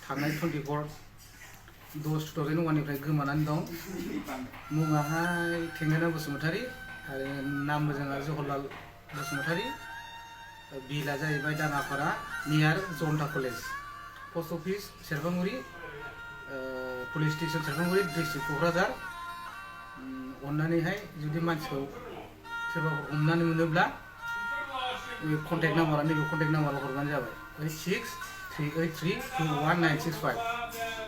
थांनाय 24/10/2001निफ्राय गोमानानै दं। मुङाहाय थेंगोना बसुमतारी आरो नाम मोजाङा जवाहरलाल बसुमतारी। बिला जाहैबाय दाङापारा नियार जनता कलेज। पोस्ट अफिस सेरफांगुरि, पुलिस स्टेशन सेरफांगुरि, डिस्ट्रिक्ट क'क्राझार। अन्नानैहाय जुदि मानसिखौ सोरबाफोर हमनानै मोनोब्ला कन्टेक्ट नाम्बारा नैबे कन्टेक्ट नाम्बाराव हरबानो जाबाय 8638321965।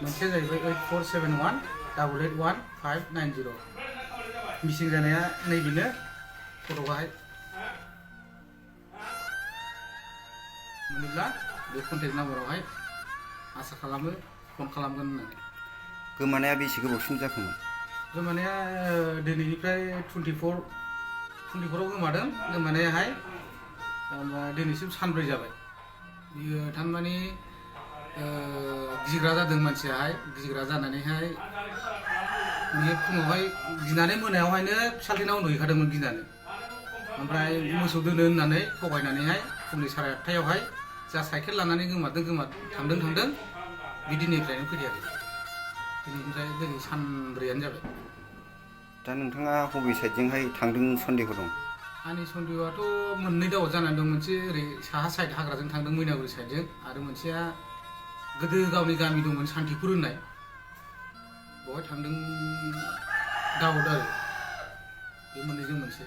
मोनसेया जाहैबाय 8471881590। मिसिं जानाया नैबेनो फट'आहाय मोनोब्ला बे कन्टेक्ट नाम्बारावहाय आसा खालामो फन खालामगोन होननानै। गोमानाया बेसे गोबावसिम जाखोमोन? गोमानाया दिनैनिफ्राय 24आव गोमादों। गोमानायाहाय दिनैसिम सानब्रै जाबाय। बियो थारमाने गिग्रा जादों मानसियाहाय। गिग्रा जानानैहाय बियो फुङावहाय गिनानै मोनायावहायनो फिसालथेनाव उन्दुहैखादोंमोन गिनानै। ओमफ्राय मोसौ दोनो होननानै थगायनानैहाय फुंनि 8:30आवहाय जा साइकेल लानानै थांदों बे दिननिफ्रायनो फैयाखै। दिनैनिफ्राय दिनै सानब्रैयानो जाबाय। दा नोंथाङा बबे साइडजोंहाय थांदों सन्देह दं? आंनि सन्देहआथ' मोननै दावआव जानानै दं। मोनसे ओरै साहा साइड हाग्राजों थांदों मैनागुरि साइडजों, आरो मोनसेया गोदो गावनि गामि दंमोन सान्थिपुर होननाय, बेवहाय थांदों दाउट आरो बे मोननैजों मोनसे।